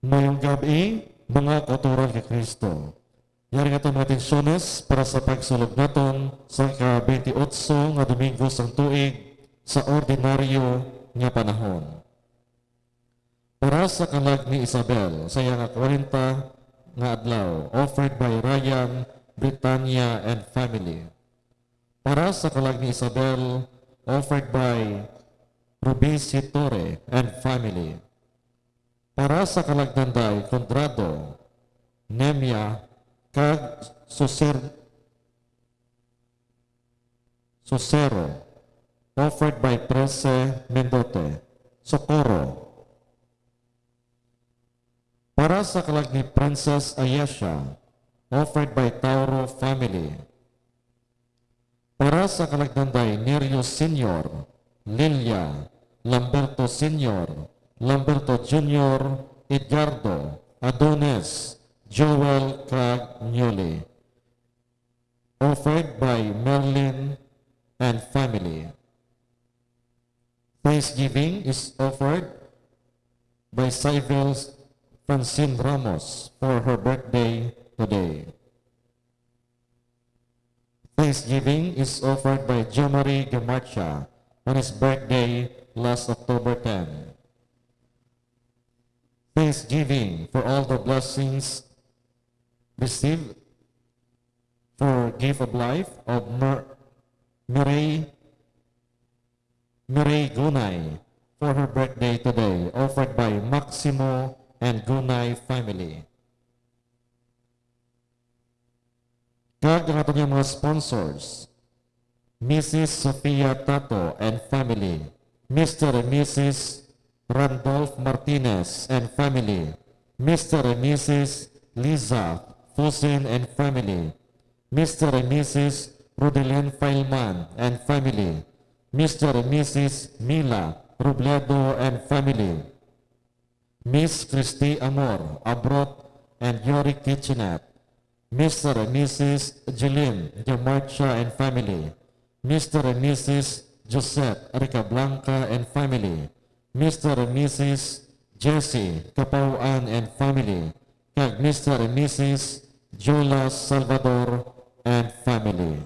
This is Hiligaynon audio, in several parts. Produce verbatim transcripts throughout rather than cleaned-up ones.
Mayong gab-i, mga kautoran kay Kristo. Yari nga mga intensyones para sa pagsulog naton sa ka-twenty-eight nga Domingo sang tuig sa ordinaryo nga panahon. Para sa kalag ni Isabel, sa iya nga kwarenta nga adlaw, offered by Ryan, Britannia, and family. Para sa kalag ni Isabel, offered by Ruby C. Torre and family. Para sa kalag ni Nanday Conrado, Nemia, kag Suser-, Susero, offered by Prece Mendote, Socorro. Para sa kalag ni Princess Ayesha, offered by Tauro family. Para sa kalag ni Nanday Nerio Senior, Lilia, Lamberto Senior, Lamberto Junior, Edgardo, Adonis, Joel, kag Newly. Offered by Merlin and family. Thanksgiving is offered by Sybil Francine Ramos for her birthday today. Thanksgiving is offered by Jomari Gamarcha on his birthday last October ten. Thanksgiving for all the blessings received for gift of life of Mer-, Mireille, Mireille Gunay for her birthday today, offered by Maximo and Gunay family. Kag ang aton nga mga sponsors, Missus Sofia Tato and family, Mister and Missus Randolph Martinez and family, Mister and Missus Liza Fusin and family, Mister and Missus Rodelin Fileman and family, Mister and Missus Mila Robledo and family, Miss Christy Amor Abrot and Yori Kitchenette, Mister and Missus Jeline Diamarcha and family, Mister and Missus Josette Ricablanca and family, Mister and Missus Jessie Capauan and family, kag Mister and Missus Jola Salvador and family.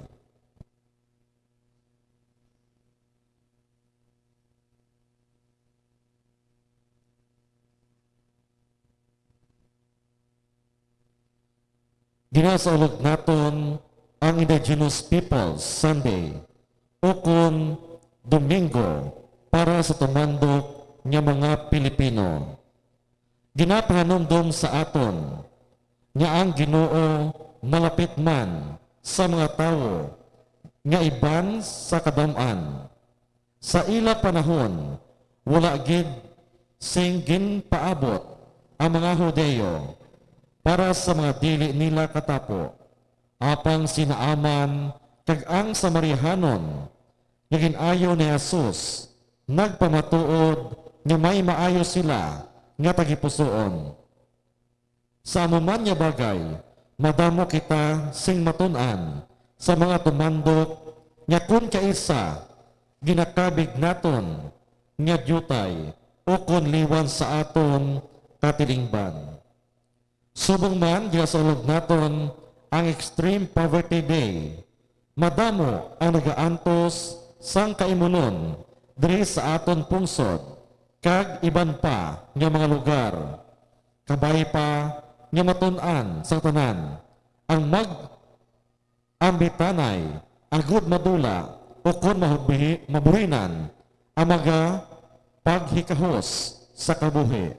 Ginasaulog naton ang Indigenous Peoples Sunday, ukon Domingo para sa tumandok nga mga Pilipino. Ginapahanumdom sa aton nga ang Ginoo malapit man sa mga tawo nga iban sa kadam-an. Sa ila panahon, wala gid sing ginpaabot ang mga Hudiyo para sa mga dili nila katapo, apang si Naaman kag ang Samariahanon nga gin-ayo ni Jesus nagpamatuod nga may maayo sila nga tagipusoon. Sa amo man nga bagay, madamo kita sing matun-an sa mga tumandok nga kon kaisa, ginakabig naton nga diutay ukon liwan sa aton katilingban. Subong man ginasaulog naton ang Extreme Poverty Day, madamo ang nagaantos sang kaimunon diri sa aton pungsod kag iban pa nga mga lugar. Kabay pa nga matun-an sang tanan ang mag-ambitanay agud madula ukon mahubi-, maburinan ang mga paghikahos sa kabuhi.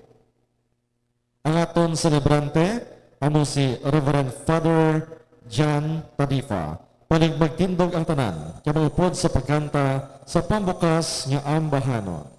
Ang aton selebrante amo si Reverend Father John Tadifa. Palig magtindog ang tanan, kag mag-upod sa pagkanta sa pambukas nga ambahanon.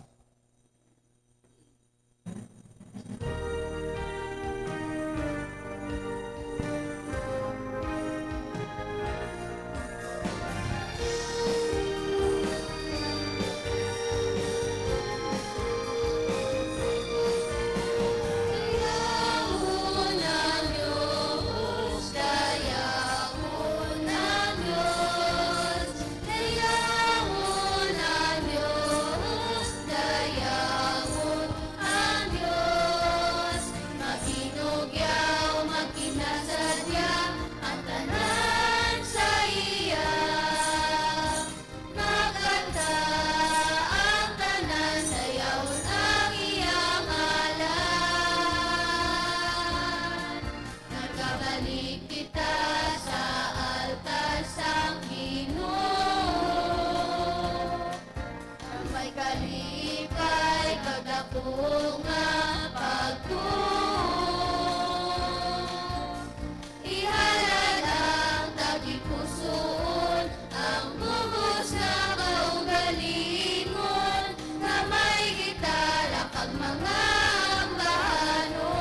Ug nga pagtuo, ihalad ang tagipusoon, ang bug-os nga kaugalingon, nga may gitara kag mga ambahanon.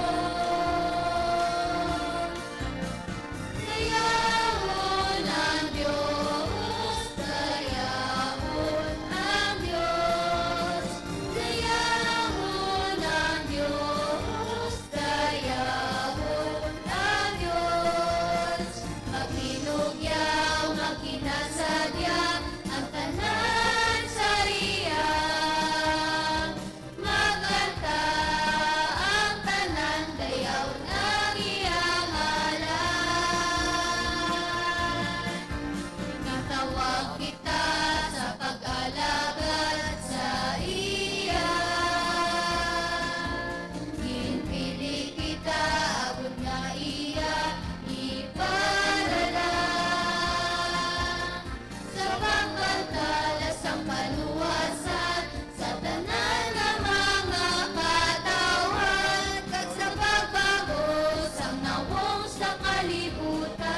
Dayawon ang Dios, dayawon ang Dios, dayawon ang Dios, dayawon ang Dios. Maghinugyaw, magkinasadya ang tanan sa iya. Magkanta ang tanan, dayawon ang iya ngalan. Natawag kita sa pag-alagad sa iya. Ginpili kita, agod nga iya ipalala. Sa pagbantala sang kaluwasan sa tanan nga mga katawhan, kag sa pagbag-o sang nawong sa kalibutan.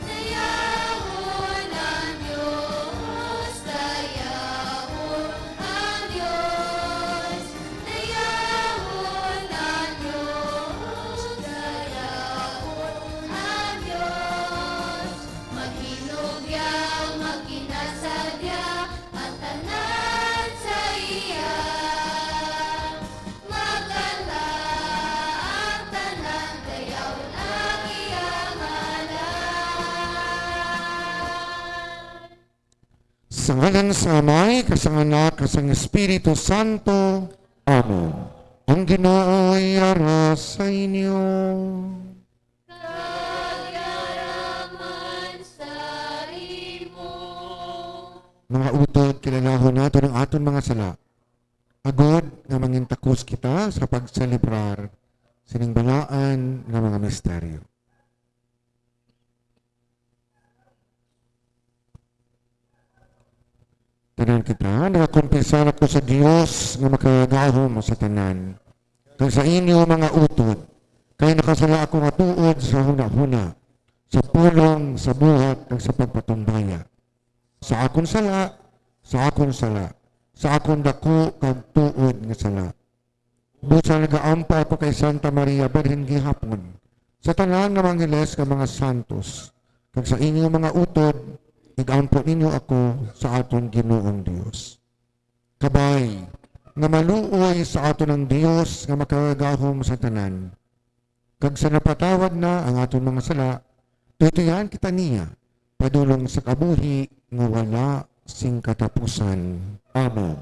Dayawon ang Dios, dayawon ang Dios, dayawon ang Dios, dayawon ang Dios. Maghinugyaw, magkinasadya ang tanan sa iya. Magkanta ang tanan, dayawon ang iya ngalan. Sa ngalan sa Amay, kag sang Anak, kag sang Espiritu Santo. Amen. Ang Ginoo yara sa inyo. Kag yara man sa imo. Mga utod, kilalahon naton ang aton mga sala, agod nga mangintakos kita sa pagselebrar sining balaan nga mga misteryo. Tanan kita, nagakumpisar ako sa Dios nga makagagahom sa tanan, kag sa inyo, mga utod, kay nakasala ako nga tuod sa hunahuna, sa pulong, sa buhat, kag sa pagpatumbaya. Sa akon sala, sa akon sala, sa akon daku kag tuod nga sala. Busa nagaampo ako kay Santa Maria Birhen gihapon, sa tanan nga mga angeles kag mga santos, kag sa inyo, mga utod, igampo ninyo ako sa aton Ginoong Dios. Kabay nga maluoy sa aton ang Dios nga makagagahom sa tanan, kag sa napatawad na ang aton mga sala, tuytuyan kita niya padulong sa kabuhi nga wala sing katapusan. Amen.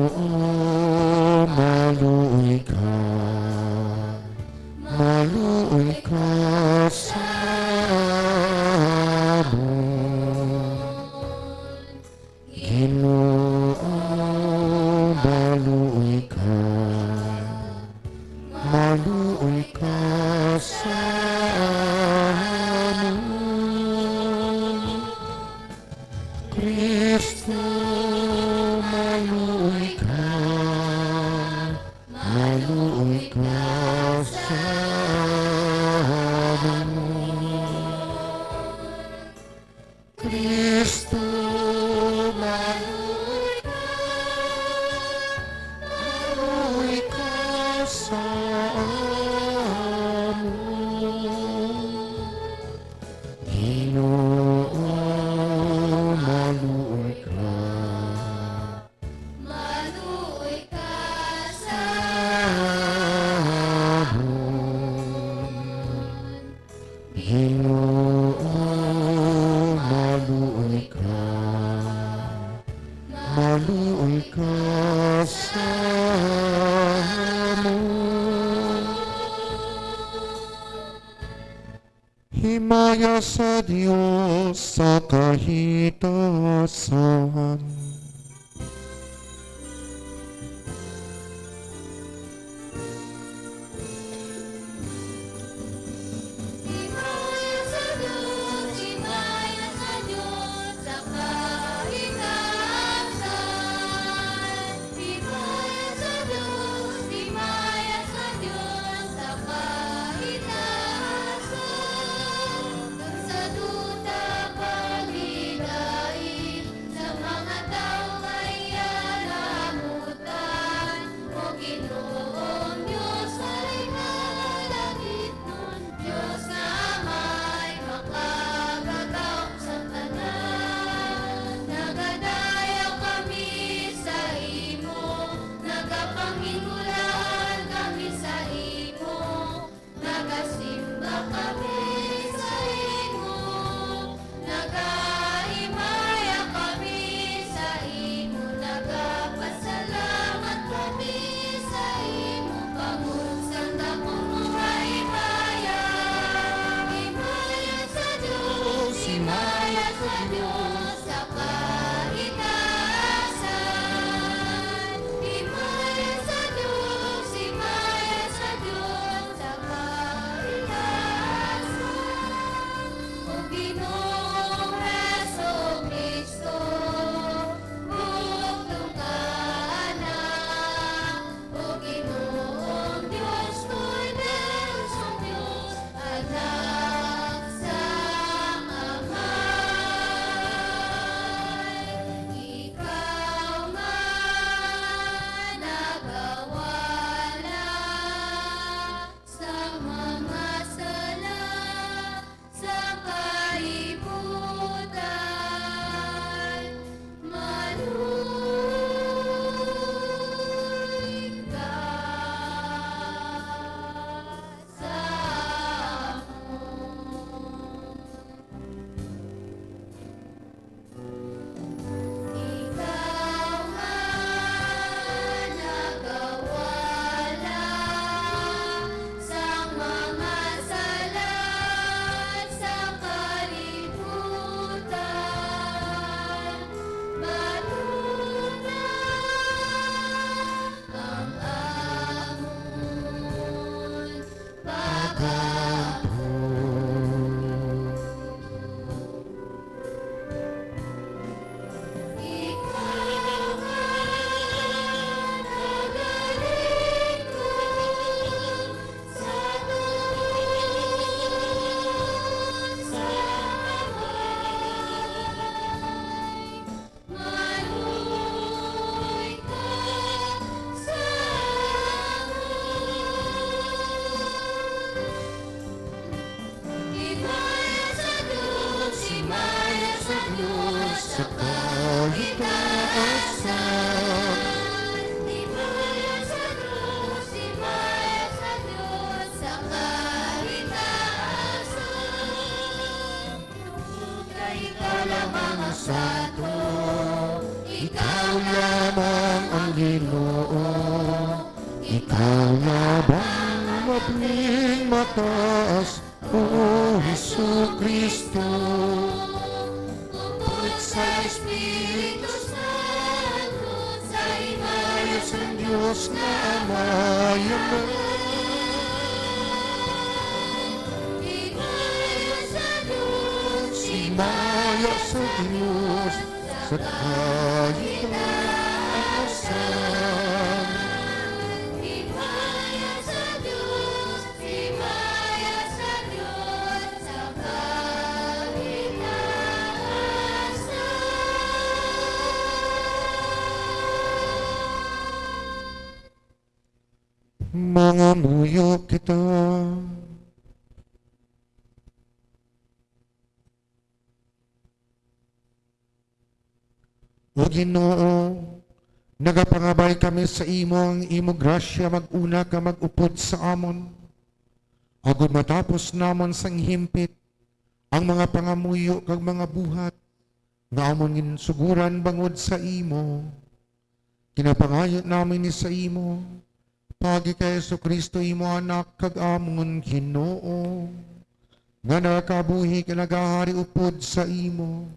Ginoo, maluoy ka, maluoy ka sa amon. Ginoo, maluoy ka, maluoy ka sa amon. Cristo, maluoy ka, maluoy ka sa amon. Cristo, maluoy ka, maluoy ka sa amon. Ginoo, maluoy ka, maluoy ka sa amon. Ginoo, maluoy ka, maluoy ka sa amon. Himaya sa Dios sa kahitasan. Kang mabing mataas, O Jesucristo, upod sa Espiritu Santo, sa himaya sang Dios nga Amay. Amen. Himaya sa Dios, himaya sa Dios, sa kahitaasan. Himaya sa Dios, himaya sa Dios, sa kahitaasan. Mangamuyo kita. O Ginoo, nagapangabay kami sa imo, ang imo grasya mag-una ka mag-upod sa amon, agod matapos namon sang himpit ang mga pangamuyo kag mga buhat nga amon ginsuguran bangod sa imo. Ginapangayo namin ni sa imo, paagi kay Jesu-Cristo, imo Anak kag amon Ginoo, nga nagakabuhi kag nagahari upod sa imo,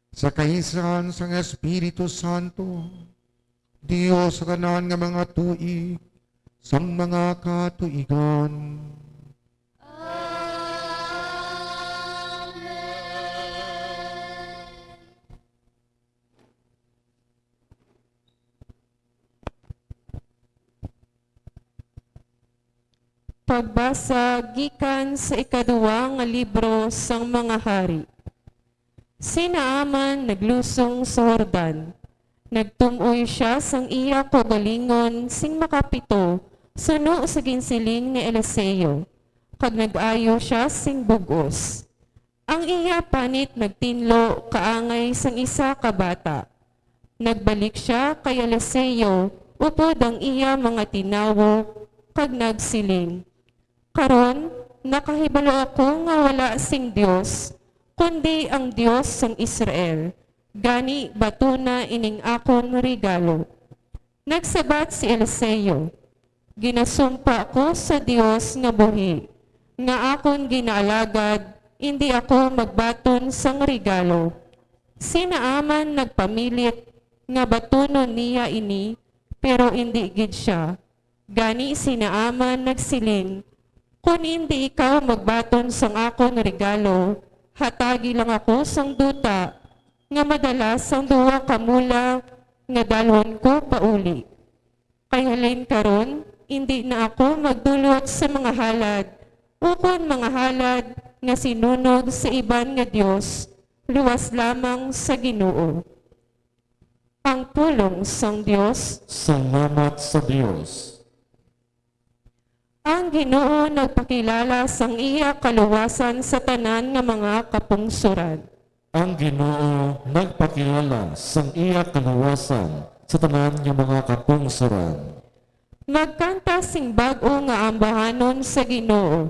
sa kahisahan sang Espiritu Santo, Dios sa tanan nga mga tuig, sang mga katuigan. Amen. Pagbasa gikan sa ikaduwa nga libro sang mga hari. Si Naaman naglusong sa Jordan. Nagtum-oy sia sang iya kaugalingon sing makapito suno sa ginsiling ni Eliseo, kag nag-ayo sia sing bug-os. Ang iya panit nagtinlo kaangay sang isa ka bata. Nagbalik sia kay Eliseo upod ang iya mga tinawo, kag nagsiling, "Karon, nakahibalo ako nga wala sing Dios, kundi ang Dios sang Israel. Gani, batuna ining akon regalo." Nagsabat si Eliseo, "Ginasumpa ko sa Dios nga buhi, nga akon ginaalagad, indi ako magbaton sang regalo." Si Naaman nagpamilit nga batunon niya ini, pero indi gid sia. Gani si Naaman nagsiling, "Kon indi ikaw magbaton sang akon regalo, hatagi lang ako sang duta nga madala sang duha ka mula nga dalhon ko pauli. Kay halin karon, indi na ako magdulot sa mga halad, ukon mga halad nga sinunog sa iban nga dios, luwas lamang sa Ginoo." Ang pulong sang Dios. Salamat sa Dios. Ang Ginoo nagpakilala sang iya kaluwasan sa tanan nga mga kapungsoran. Ang Ginoo nagpakilala sang iya kaluwasan sa tanan nga mga kapungsoran. Magkanta sing bag-o nga ambahanon sa Ginoo,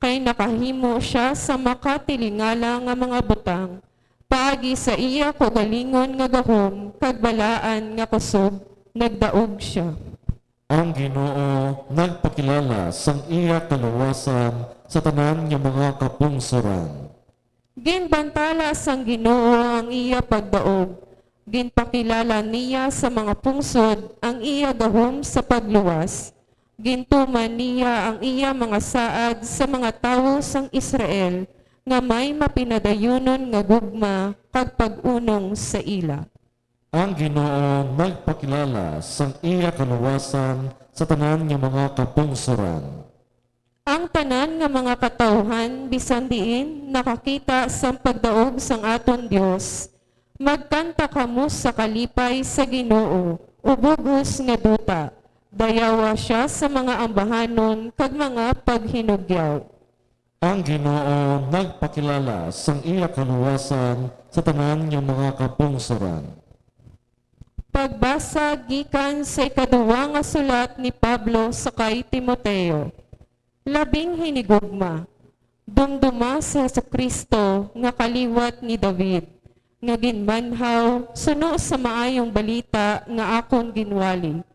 kay nakahimo sia sa makatilingala nga mga butang. Paagi sa iya kaugalingon nga gahom kag balaan nga kusog, nagdaog sia. Ang Ginoo nagpakilala sang iya kaluwasan sa tanan nga mga kapungsoran. Ginbantala sang Ginoo ang iya pagdaog, ginpakilala niya sa mga pungsod ang iya gahom sa pagluwas, gintuman niya ang iya mga saad sa mga tawo sang Israel, nga may mapinadayunon nga gugma kag pag-unong sa ila. Ang Ginoo nagpakilala sang iya kaluwasan sa tanan nga mga kapungsoran. Ang tanan nga mga katawuhan bisan diin nakakita sang pagdaog sang aton Dios. Magkanta kamo sa kalipay sa Ginoo, O bug-os nga duta, dayawa sia sa mga ambahanon kag mga paghinugyaw. Ang Ginoo nagpakilala sang iya kaluwasan sa tanan nga mga kapungsoran. Pagbasa gikan sa ikaduwa nga sulat ni Pablo sa kay Timoteo. Labing hinigugma, dumduma si Jesu-Cristo nga kaliwat ni David, nga ginbanhaw suno sa Maayong Balita nga akon ginwali.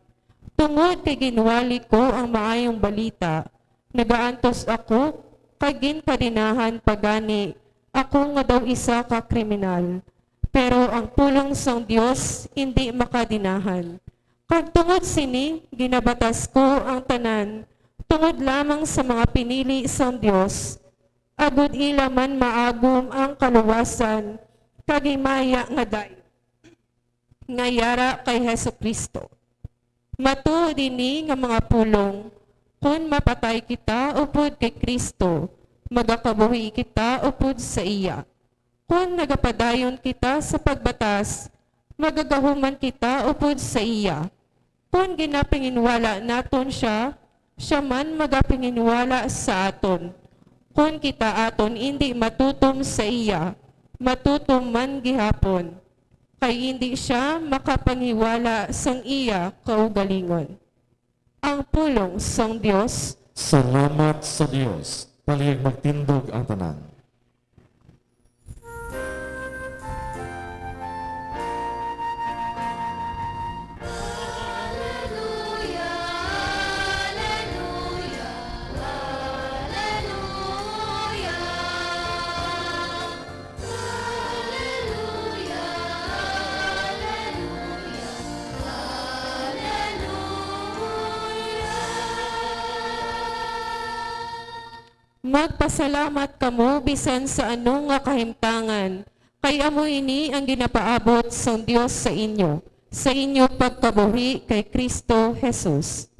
Tungod kay ginwali ko ang maayong balita, nagaantos ako, kag ginkadenahan pa gani ako nga daw isa ka kriminal. Pero ang pulong sang Dios indi makadenahan. Kag tungod sini, ginabatas ko ang tanan tungod lamang sa mga pinili sang Dios, agod ila man maagom ang kaluwasan kag himaya nga dayon nga yara kay Jesu-Cristo. Matuod ini nga mga pulong, kon mapatay kita upod kay Cristo, magakabuhi kita upod sa iya. Kon nagapadayon kita sa pagbatas, magagahuman kita upod sa iya. Kon ginapanginwala naton sia, sia man magapanginwala sa aton. Kon kita aton indi matutom sa iya, matutom man gihapon, kay indi sia makapangiwala sang iya kaugalingon. Ang pulong sang Dios. Salamat sa Dios. Palihog magtindog ang tanan. Magpasalamat kamo bisan sa ano nga kahimtangan, kay amo ini ang ginapaabot sang Dios sa inyo, sa inyo pagkabuhi kay Cristo Jesus.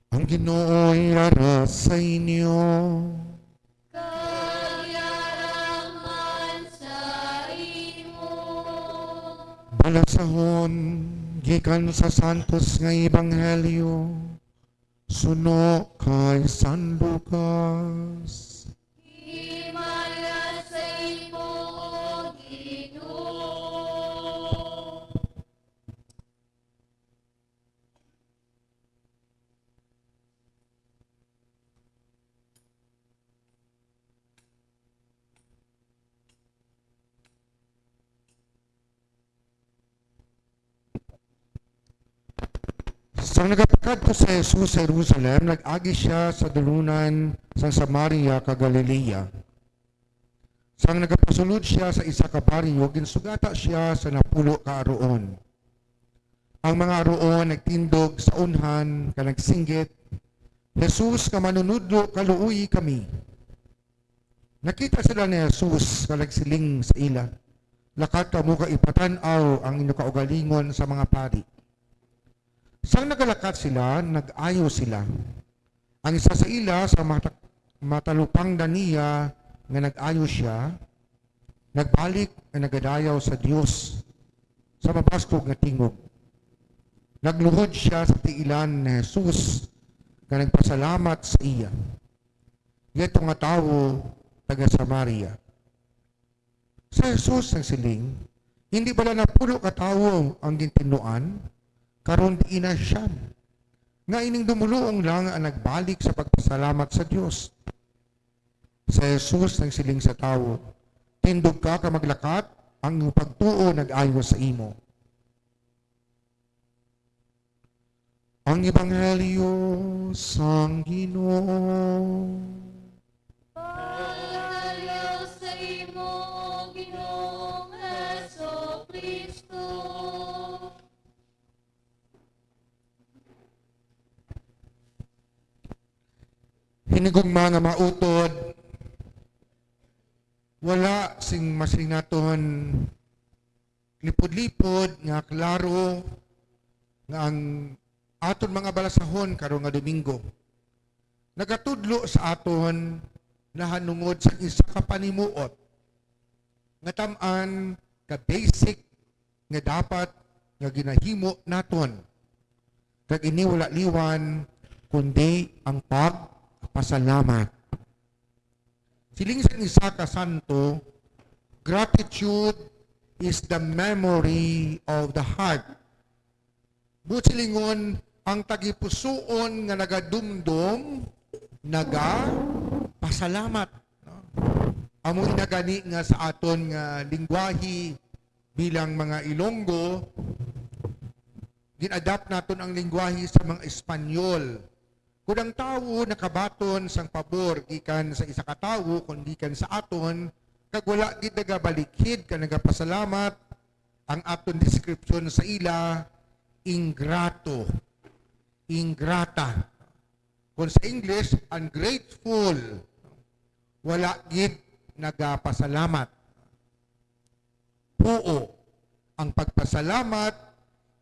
Ang Ginoo yara sa inyo. Kag yara man sa imo. Balasahon gikan sa Santos nga Ebanghelyo suno kay San Lucas. Himaya sa imo, O Ginoo. Sang nagapakadto si Jesus sa Jerusalem, nag-agi sia sa dulunan sang Samaria kag Galilea. Sang nagapasulod sia sa isa ka baryo, ginsugata sia sa napulo ka aruon. Ang mga aruon nagtindog sa unhan kag nagsinggit, "Jesus nga Manunodlo, kaluoyi kami." Nakita sila ni Jesus nga nagsiling sa ila, "Lakat kamo kag ipatan-aw ang inyo kaugalingon sa mga pari." Sang nagalakat sila, nag-ayo sila. Ang isa sa ila, sa mata-, matalupangdan niya nga nag-ayo sia, nagbalik nga nagadayaw sa Dios sa mabaskog nga tingog. Nagluhod sia sa tiilan ni Jesus nga nagpasalamat sa iya. Yadto nga tawo taga Samaria. Si Jesus nagsiling, "Hindi bala napulo ka tawo ang gintinluan? Karon diin na siyam. Nga ining dumoluong lang ang nagbalik sa pagpasalamat sa Dios." Si Jesus nagsiling sa tawo, "Tindog ka kag maglakat, ang imong pagtuo nag-ayo sa imo." Ang Ebanghelyo sang Ginoo. Paglayo sa imo, Ginoong Jesu-Cristo. Hinigugma nga mautod, wala sing masing naton lipod-lipod nga klaro nga ang aton mga balasahon karon nga Domingo nagatudlo sa aton nahanungod sa isa ka panimuot nga tam-an ka basic nga dapat nga ginahimo naton, kag ini wala liwan kundi ang pagpasalamat. Siling sang isa ka santo, "Gratitude is the memory of the heart." Buot silingon, ang tagipusoon nga nagadumdom, nagapasalamat. No? Amo ina gani nga sa aton nga lingwahe bilang mga Ilonggo, gin-adapt naton ang lingwahe sa mga Espanyol. Kon ang tawo nakabaton sang pabor gikan sa isa ka tawo, kon gikan sa aton, kag wala gid nagabalikhid ka nagapasalamat, ang aton description sa ila, ingrato, ingrata. Kung sa English, ungrateful. Wala gid nagapasalamat. Huo, ang pagpasalamat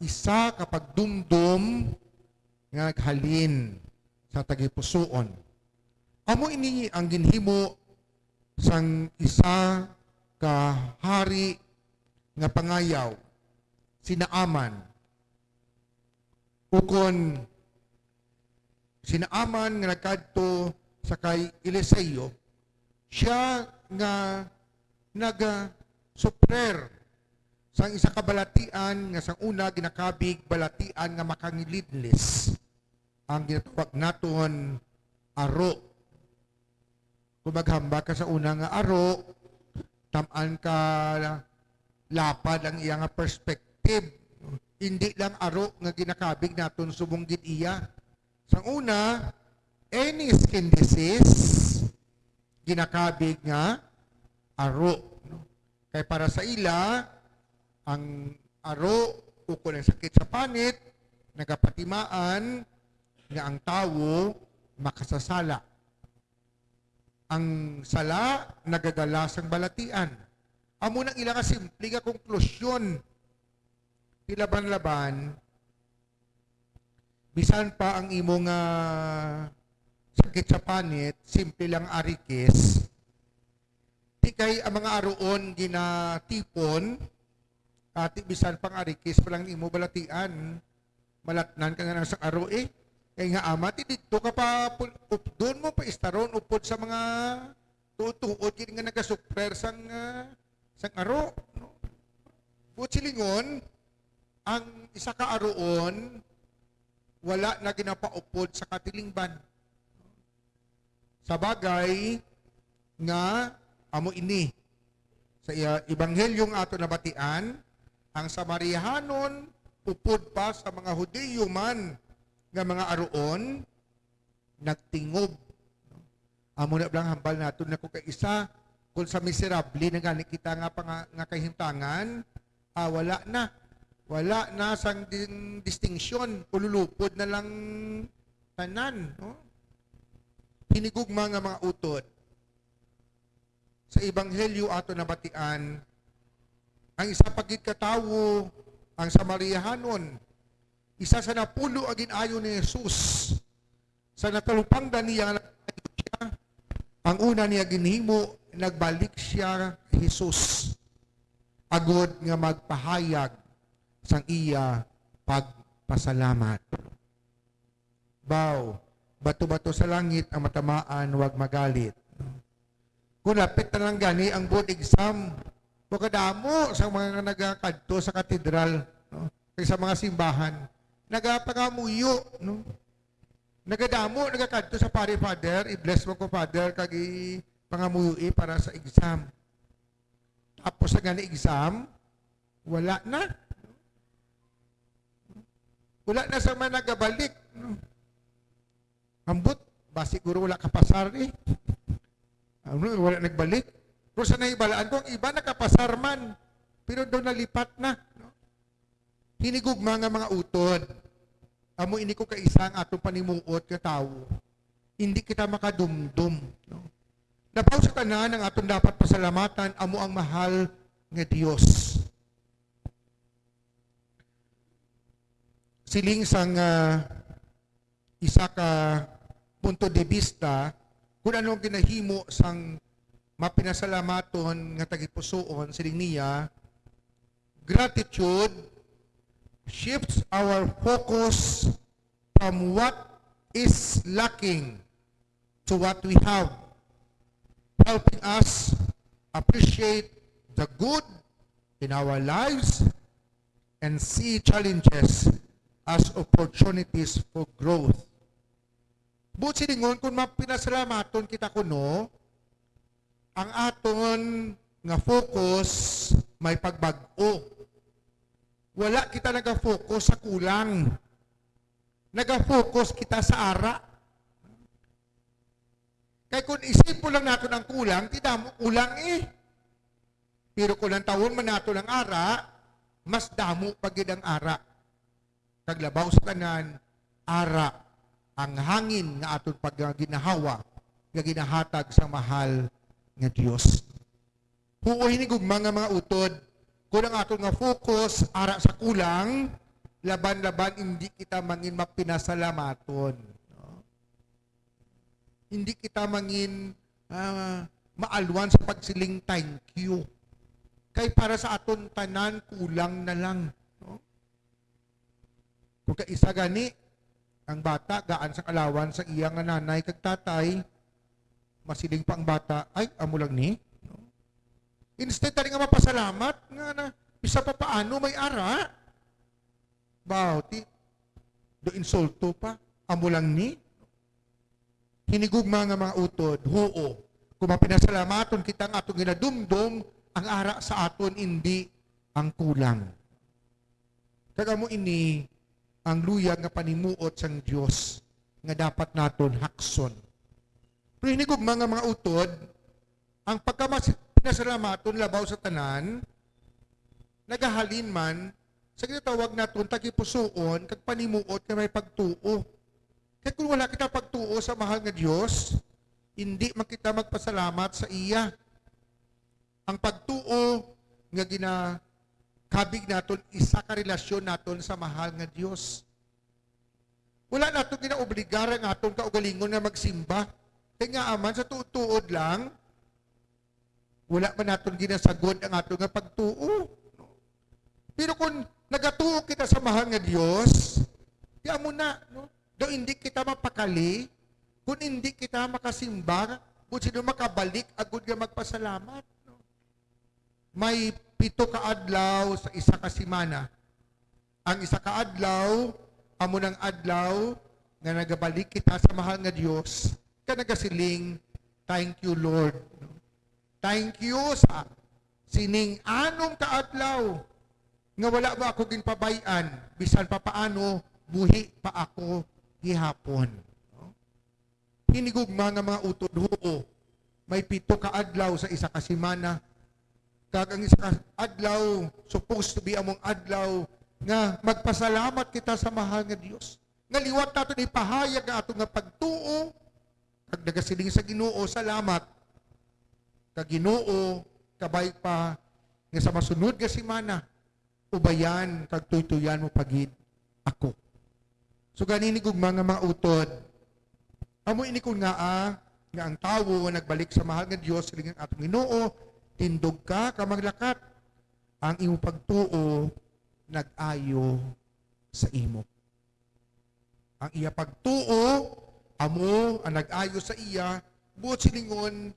isa ka pagdumdom nga naghalin sa tagipusoon. Amo ini ang ginhimo sang isa ka hari nga pangayaw, si Naaman. Ukon si Naaman nga nagkadto sa kay Eliseo, sia nga nagasuprer sang isa ka balatian nga sang una ginakabig balatian nga makangilidlis, ang ginatawag naton aro. Kung maghambal ka sa una nga aro, tam-an ka lapad ang iya nga perspective. Hindi lang aro nga ginakabig naton subong gid iya. Sang una, any skin disease, ginakabig nga aro, no? Kay para sa ila, ang aro ukon ang sakit sa panit nagapatimaan nga ang tawo makasasala. Ang sala nagadala sang balatian. Amo nang ila nga simple nga konklusyon. Ti laban-laban, bisan pa ang imo nga sakit sa panit, simple lang arikis. Ti kay ang mga aruon ginatipon, ati bisan pang arikis pa lang nimo balatian, malatnan ka nga nang sang aro eh. Kay nga ama, ti didto ka pa pul-, updon mo, pa istaron upod sa mga tuod-tuod gid nga nagasuprer sang, ah, sang aro, no? Buot silingon, ang isa ka aruon wala na ginapaupod sa katilingban. Sa bagay nga amo ini, sa iya-, ebanghelyo nga ato nabatian, ang Samariahanon upod pa sa mga Hudiyo man nga mga aruon, nagtingob. Amo na lang hambal naton na kung kaisa, kung sa miserable na gani kita nga panga-, nga kahimtangan, ah, wala na. Wala na sang din-, distinction. Ululupod na lang tanan, no? Hinigugma nga mga utod. Sa ebanghelyo ato nabatian, ang isa pa gid ka tawo, ang Samariahanon, isa sa napulo a gin-ayo ni Jesus. Sa natalupangdan niya nga nagpaayo siya, ang una niya ginhimo, nagbalik siya kay Jesus agod nga magpahayag sang iya pagpasalamat. Baw, bato-bato sa langit ang matamaan, wag magalit. Kung lapit na lang gani ang board exam, kadamo sa mga nagakadto sa katedral, no? Kag sa mga simbahan, nagapangamuyo, no? Nagadamo, nagakadto sa pare, "Father, i-bless mo ko, Father, kag i-, pangamuyoi para sa exam." Tapos na gani exam, wala na. Wala na sa man nagabalik, no? Ambot, ba siguro wala kapasar eh. Ano, wala nagbalik. Pero sa nahibalaan ko, ang iba nakapasar man, pero daw nalipat na, no? Hinigugma nga mga utod. Amo ini ko kaisa ang atong panimuot nga tawo. Hindi kita makadumdom, no? Labaw sa tanan, ang aton dapat pasalamatan amo ang mahal nga Dios. Siling sang, ah, isa ka punto de vista kung ano ang ginahimo sang mapinasalamaton nga tagipusoon, siling niya, gratitude shifts our focus from what is lacking to what we have, helping us appreciate the good in our lives and see challenges as opportunities for growth. Buot silingon, kung mapinasalamaton kita kuno, ang aton nga focus may pagbag-o. Wala kita naga-focus sa kulang. Naga-focus kita sa ara. Kay kung isipon lang naton ang kulang, ti damo kulang eh. Pero kung lantawon man naton ang ara, mas damo pa gid ang ara. Kag labaw sa tanan, ara ang hangin nga aton pagginhawa nga ginahatag sa mahal nga Dios. Huo, hinigugma nga mga utod, kung ang aton nga focus ara sa kulang, laban-laban hindi kita mangin mapinasalamaton. No? Hindi kita mangin, ah, maalwan sa pagsiling thank you. Kay para sa aton tanan, kulang na lang. No? Kung kaisa gani, ang bata, gaan sang alawan sa iya nga nanay kag tatay, masiling pa ang bata, "Ay, amo lang ni?" No? Instead, tani nga mapasalamat, nga na, bisan pa paano may ara. Baw, ti, do insulto pa, "Amo lang ni?" Hinigugma nga mga utod, huo, kung mapinasalamaton kita nga aton ginadumdom, ang ara sa aton, indi ang kulang. Kag amo ini ang luyag nga panimuot sang Dios nga dapat naton hakson. Pero hinigugma nga mga utod, ang pagkamas-, pinasalamaton labaw sa tanan, nagahalin man sa ginatawag naton tagipusoon kag panimuot nga may pagtuo. Kay kung wala kita pagtuo sa mahal nga Dios, hindi man kita magpasalamat sa iya. Ang pagtuo nga ginakabig naton, isa ka relasyon naton sa mahal nga Dios. Wala naton ginaobligar ang aton kaugalingon nga magsimba. Kay nga aman sa tuod-tuod lang, wala man naton ginasagod ang aton nga pagtuo. Pero kung nagatuo kita sa mahal nga Dios, di amo na, no? Daw hindi kita mapakali kung hindi kita makasimba, kung sino makabalik agud nga magpasalamat, no? May pito ka adlaw sa isa ka semana. Ang isa ka adlaw, amo nang adlaw nga nagabalik kita sa mahal nga Dios, ka nagasiling, "Thank you, Lord." No? "Thank you sa sining anom ka adlaw nga wala mo ako ginpabay-an, bisan pa paano, buhi pa ako gihapon." No? Hinigugma nga mga utod, huo, may pito ka adlaw sa isa ka semana. Kag ang isa ka adlaw, supposed to be among adlaw nga magpasalamat kita sa mahal nga Dios. Nga liwat naton ipahayag ang aton nga pagtuo, kag nagasiling sa Ginoo, "Salamat." Kag, "Ginoo, kabay pa nga sa masunod nga semana, ubayan kag tuytuyan mo pa gid ako." So gani, hinigugma nga mga utod, amo ini kon ngaa nga ang tawo nga nagbalik sa mahal nga Dios, siling ang atong Ginoo, "Tindog ka, kag maglakat, ang imo pagtuo nag-ayo sa imo." Ang iya pagtuo amo ang nag-ayo sa iya, buot silingon,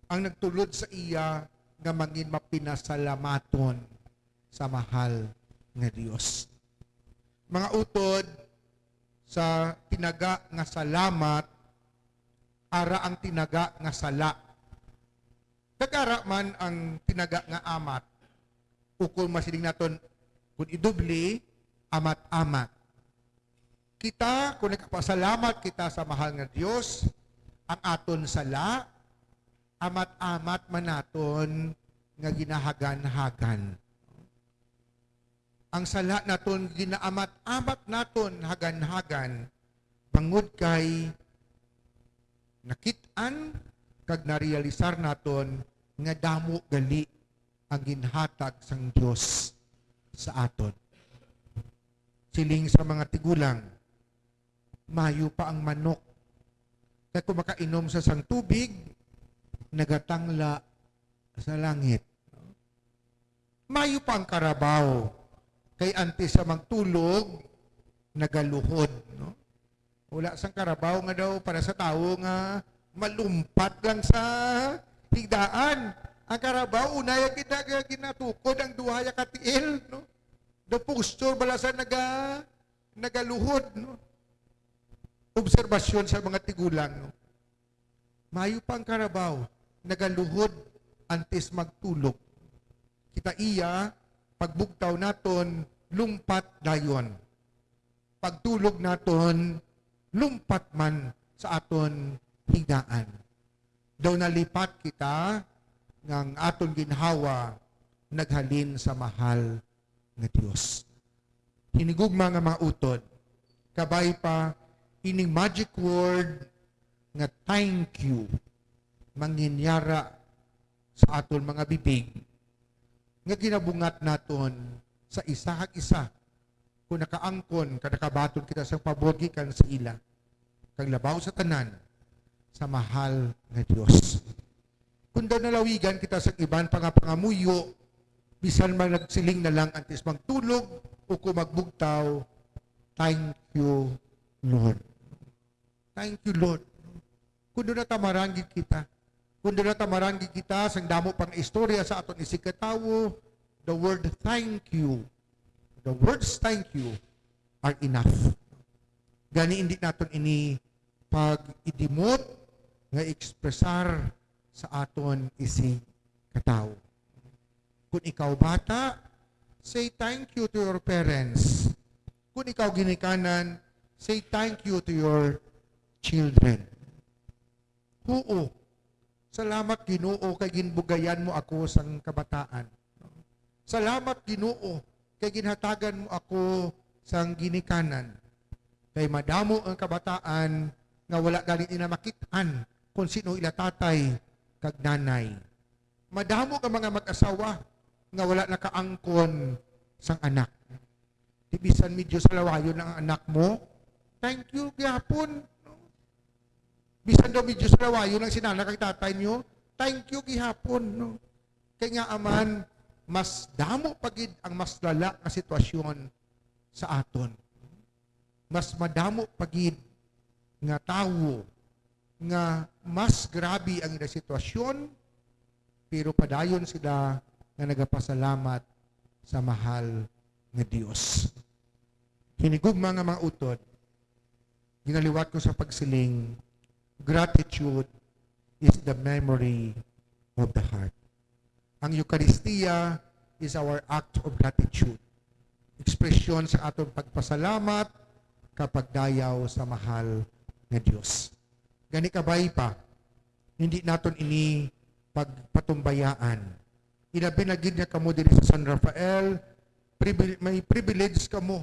ang nagtulod sa iya nga mangin mapinasalamaton sa mahal nga Dios. Mga utod, sa tinaga nga salamat, ara ang tinaga nga sala. Kag ara man ang tinaga nga amat, ukon masiling naton, kun idubli, amat-amat. Kita, kung nagapasalamat kita sa mahal nga Dios, ang aton sala, amat-amat man naton nga ginahagan-hagan. Ang sala naton ginaamat-amat naton hagan-hagan, bangod kay nakit-an kag narealisar naton nga damo gali ang ginhatag sang Dios sa aton. Siling sa mga tigulang, "Mayo pa ang manok, kay kung makainom sa sang tubig, nagatangla sa langit." Mayo pa ang karabaw, kay antes sa magtulog, nagaluhod, no? Wala sang karabaw nga daw para sa tawo nga malumpat lang sa higdaan. Ang karabaw, una ya kita nga ginatukod ang duha ya ka tiil, no? The posture bala sa naga-, nagaluhod, no? Obserbasyon sa mga tigulang, no? Mayo pa ang karabaw, nagaluhod antes magtulog. Kita iya, pagbugtaw naton, lumpat dayon. Pagtulog naton, lumpat man sa aton higdaan. Daw nalipat kita nga ang aton ginhawa naghalin sa mahal nga Dios. Hinigugma nga mga utod, kabay pa ining magic word nga thank you, manginyara sa aton mga bibig, nga ginabungat naton sa isa kag isa, kung nakaangkon ka nakabaton kita sang pabor gikan sa ila, kag labaw sa tanan, sa mahal nga Dios. Kung daw nalawigan kita sa iban pa nga pangamuyo, bisan man nagsiling na lang antes magtulog o kung magbugtaw, "Thank you, Lord." Thank you, Lord. Kung doon natamaran gid kita, kung doon natamaran gid kita sang damo pang istorya sa aton isigkatawo, the word thank you, the words thank you are enough. Gani hindi naton ini pag-idimot nga ekspresar sa aton isigkatawo. Kung ikaw bata, say thank you to your parents. Kung ikaw ginikanan, say thank you to your children. Huo, salamat, Ginoo, kay ginbugayan mo ako sang kabataan. Salamat, Ginoo, kay ginhatagan mo ako sang ginikanan. Kay madamo ang kabataan nga wala gani nila makit-an kon sino ila tatay kag nanay. Madamo ka mga mag-asawa nga wala nakaangkon sang anak. Di bisan medyo salawayon ang anak mo, thank you gihapon, no? Bisan daw medyo salawayon ang sinana kag tatay niyo, thank you gihapon, no? Kay nga aman, mas damo pa gid ang mas lala nga sitwasyon sa aton. Mas madamo pa gid nga tawo nga mas grabe ang ila sitwasyon, pero padayon sila nga nagapasalamat sa mahal nga Dios. Hinigugma nga mga utod, ginaliwat ko sa pagsiling, gratitude is the memory of the heart. Ang Eucharistia is our act of gratitude, ekspresyon sa aton pagpasalamat kag pagdayaw sa mahal nga Dios. Gani kabay pa, hindi naton ini pagpatumbayaan. Ilabi na gid nga kamo diri sa San Rafael, privi-, may privilege kamo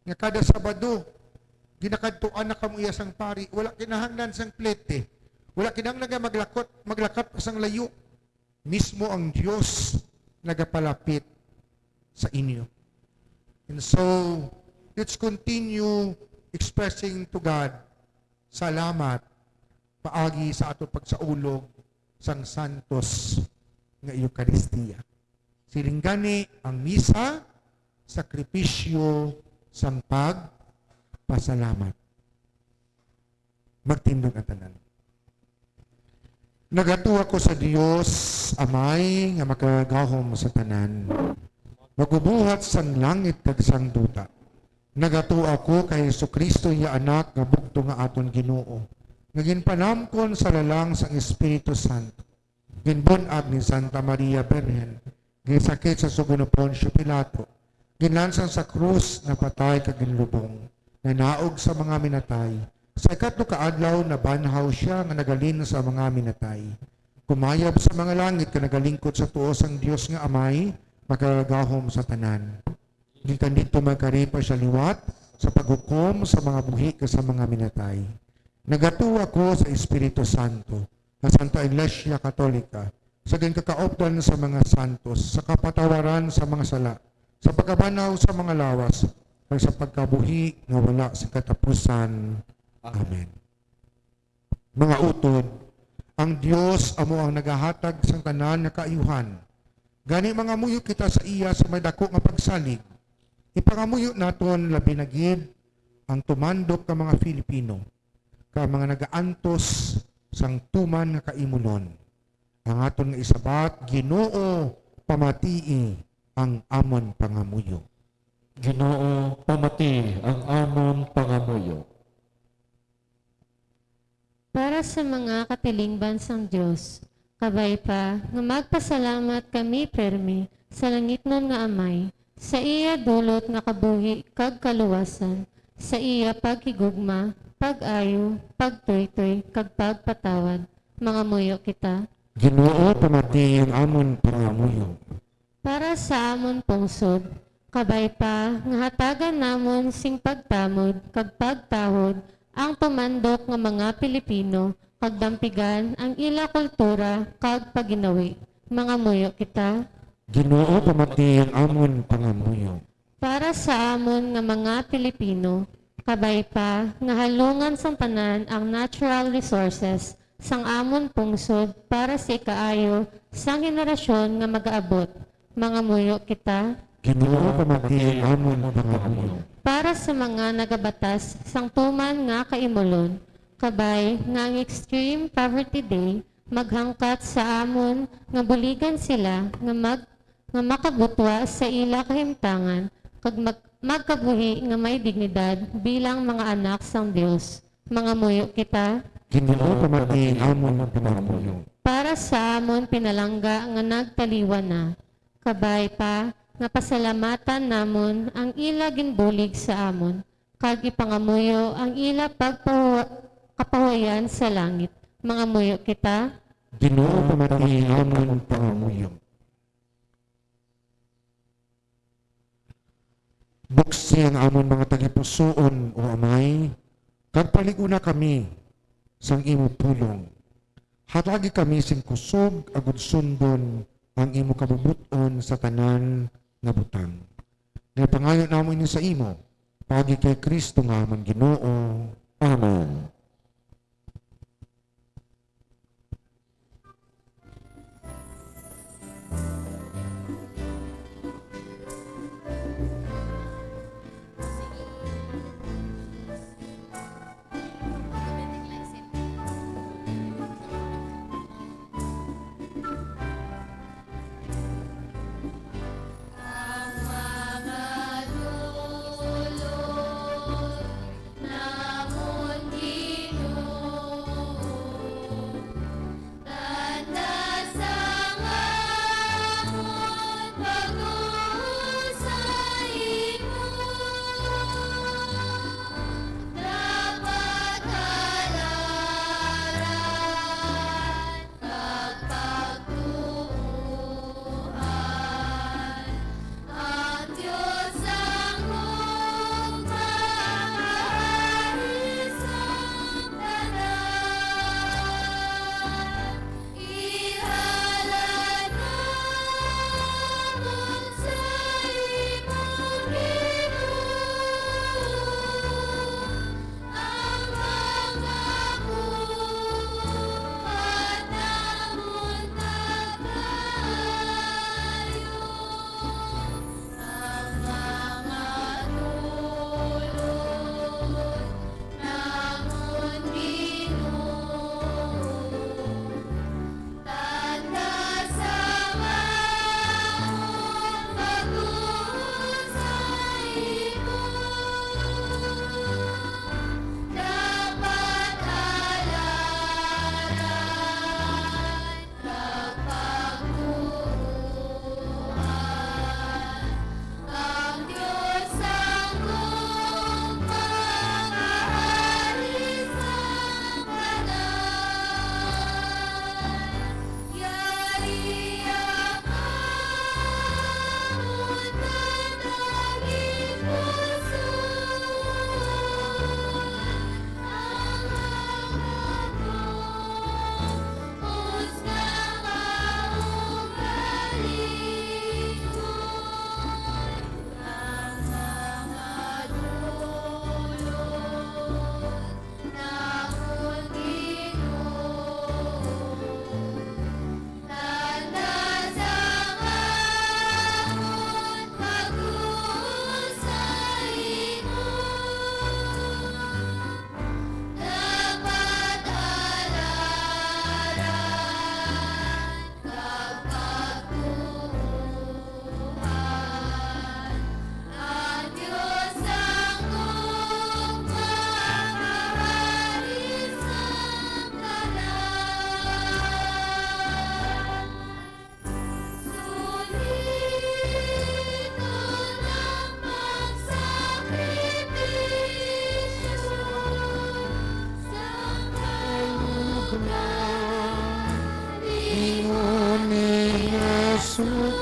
nga kada Sabado, ginakadtuan na kamo iya sang pari. Wala kinahanglan sang plete. Wala kinahanglan nga maglakot, maglakat pa sang layo. Mismo ang Dios nagapalapit sa inyo. And so, let's continue expressing to God salamat paagi sa ato pagsaulog sang santos nga Eukaristia. Siling gani ang misa, sakripisyo sang pagpasalamat. Magtindog ang tanan. Nagatuo ako sa Dios, Amay nga makagagahom sa tanan, magubuhat sang langit kag sang duta. Nagatuo ako kay Jesu-Cristo, iya Anak, nga bugtong nga aton Ginoo, nga ginpanamkon sa lalang sang Espiritu Santo, ginbun-ag ni Santa Maria Birhen, ginsakit sa sugo ni Poncio Pilato, ginlansang sa krus, napatay kag ginlubong, nanaog sa mga minatay. Sa ikatlo ka adlaw nabanhaw sia nga naghalin sa mga minatay. Kumayab sa mga langit kag nagalingkod sa tuo sang Dios nga Amay, makagagahom sa tanan. Gikan didto magkari pa sia liwat sa paghukom sa mga buhi kag sa mga minatay. Nagatuo ako sa Espiritu Santo, sa Santa Iglesia Katolika, sa ginkakaupdan sa mga santos, sa kapatawaran sa mga sala, sa pagkabanhaw sa mga lawas, kag sa pagkabuhi nga wala sa katapusan. Amen. Mga utod, ang Dios amo ang nagahatag sang tanan nga kaayuhan. Gani, mangamuyo kita sa iya sa may dako nga pagsalig. Ipangamuyo naton labi na gid ang tumandok nga mga Filipino, kag mga nagaantos sang tuman nga kaimulon. Ang aton nga isabat, Ginoo, pamatii ang amon pangamuyo. Ginoo, pamatii ang amon pangamuyo. Para sa mga katilingban sang Dios, kabay pa nga magpasalamat kami pirme sa langitnon nga Amay, sa iya dulot nga kabuhi kag kaluwasan, sa iya paghigugma, pag-ayo, pagtuytoy, kag pagpatawad. Mangamuyo kita. Ginoo, pamatii ang amon pangamuyo. Para sa amon pungsod, kabay pa nga hatagan namon sing pagtamod kag pagtahod ang tumandok nga mga Pilipino, kag dampigan ang ila kultura kag pagginawi. Mangamuyo kita. Ginoo, pamatii ang amon pangamuyo. Para sa amon nga mga Pilipino, kabay pa nga halungan sang tanan ang natural resources sang amon pungsod para sa ikaayo sang henerasyon nga magaabot. Mangamuyo kita. Ginoo, pamatii ang amon pangamuyo. Para sa mga nagabatas sang tuman nga kaimulon, kabay nga ang Extreme Poverty Day maghangkat sa amon nga buligan sila nga mag-, nga makabutwa sa ila kahimtangan kag mag-, magkabuhi nga may dignidad bilang mga anak sang Dios. Mangamuyo kita. Ginoo, pamatii ang amon pangamuyo. Para sa amon pinalangga nga nagtaliwan na, kabay pa nga pasalamatan namon ang ila ginbulig sa amon, kag ipangamuyo ang ila pagpahuwa-, kapahuwayan sa langit. Mangamuyo kita. Ginoo, pamatii ang amon pangamuyo. Buksi ang amon mga tagipusoon, O Amay, kag palig-una kami sang imo pulong. Hatagi kami sing kusog agud sundon ang imo kabubot-on sa tanan nga butang. Ginapangayo namon ini sa imo, paagi kay Cristo nga amon Ginoo. Amen.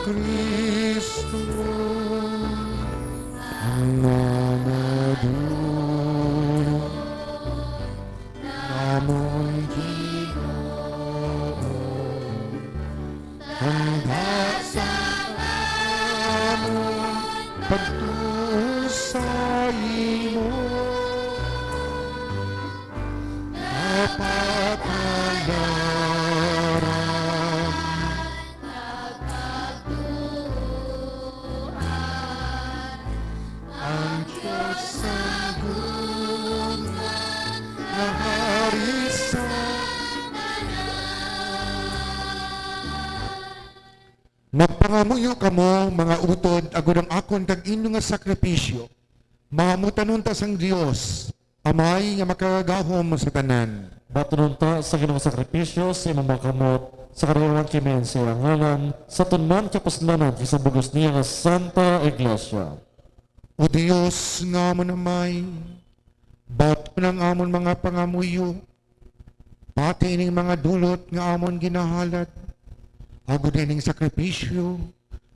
Cristo, ang mga dulot namon Ginoo, handa sa amon pagtuo sa imo kapatayaran. Ang Dios ang gugma nga hari sa tanan. Magpangamuyo kamo, mga utod, agod ang akon kag inyo nga sakripisyo mahamutan unta sang Dios, Amay nga makagagahom sa tanan. Batunon ta sa Ginoo sakripisyo sa imong mga kamot, sa karayawan kami sa iyang ngalan, sa tunman kapuslanan kag sa bug-os niya nga Santa Iglesia. O Dios nga amon Amay, baton ang amon mga pangamuyo, pati ining mga dulot nga amon ginahalad, agod ining sakripisyo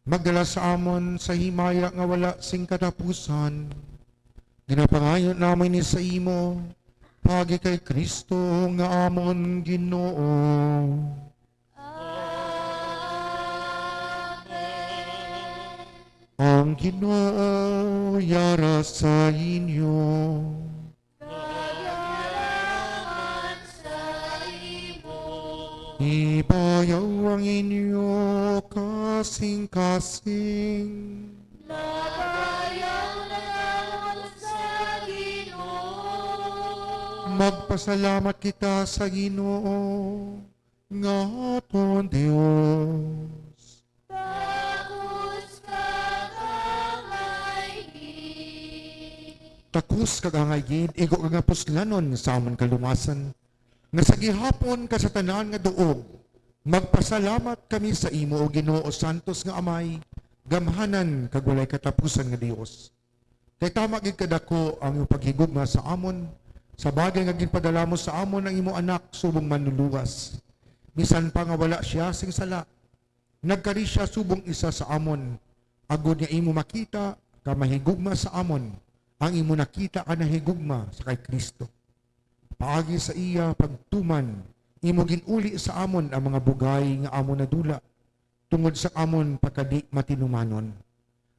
magdala sa amon sa himaya nga wala sing katapusan. Ginapangayo namon ini sa imo, paagi kay Cristo nga amon Ginoo. Amen. Ang Ginoo yara sa inyo. Kag yara man sa imo. Ibayaw ang inyo kasing-kasing. Nagayaw na gid sa Ginoo. Magpasalamat kita sa Ginoo nga aton Dios. Takos kag angay gid. Takos kag angay gid, igo kag nga puslanon sa amon kaluwasan, nga sa gihapon kag sa tanan nga duog, magpasalamat kami sa imo, O Ginoo, santos nga Amay, gamhanan kag walay katapusan nga Dios. Kay tama gid kadako ang imo paghigugma sa amon, sa bagay nga ginpadala mo sa amon ang imo Anak subong manluluwas, bisan pa nga wala sia sing sala. Nagkari sia subong isa sa amon, agod nga imo makita ka mahigugma sa amon ang imo nakita ka nahigugma sa kay Cristo. Paagi sa iya pagtuman, imo gin-uli sa amon ang mga bugay nga amon nadula tungod sa amon pagkadi-matinumanon.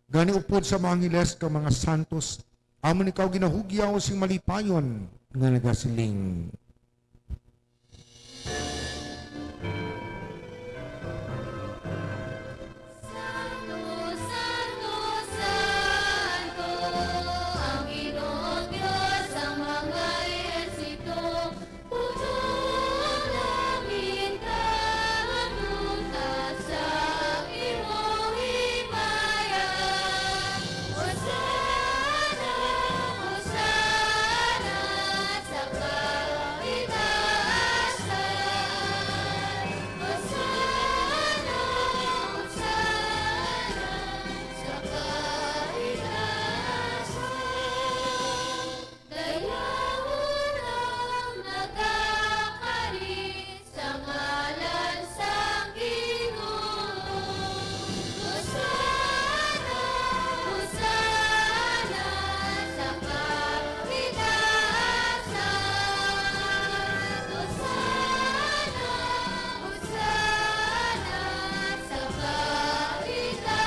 Gani, upod sa mga angeles kag mga santos, amon ikaw ginahugyaw sing malipayon nga nagasiling: Santo, santo, santo, ang Ginoong Dios sang mga ehersito. Puno ang langit kag ang duta sa imo himaya. Hosana, Hosana sa kaitaasan. Hosana, Hosana sa kaitaasan. Dayawon ang nagakari sa ngalan sang Ginoo. Hosana, Hosana sa kaitaasan. Hosana, Hosana sa kaitaasan.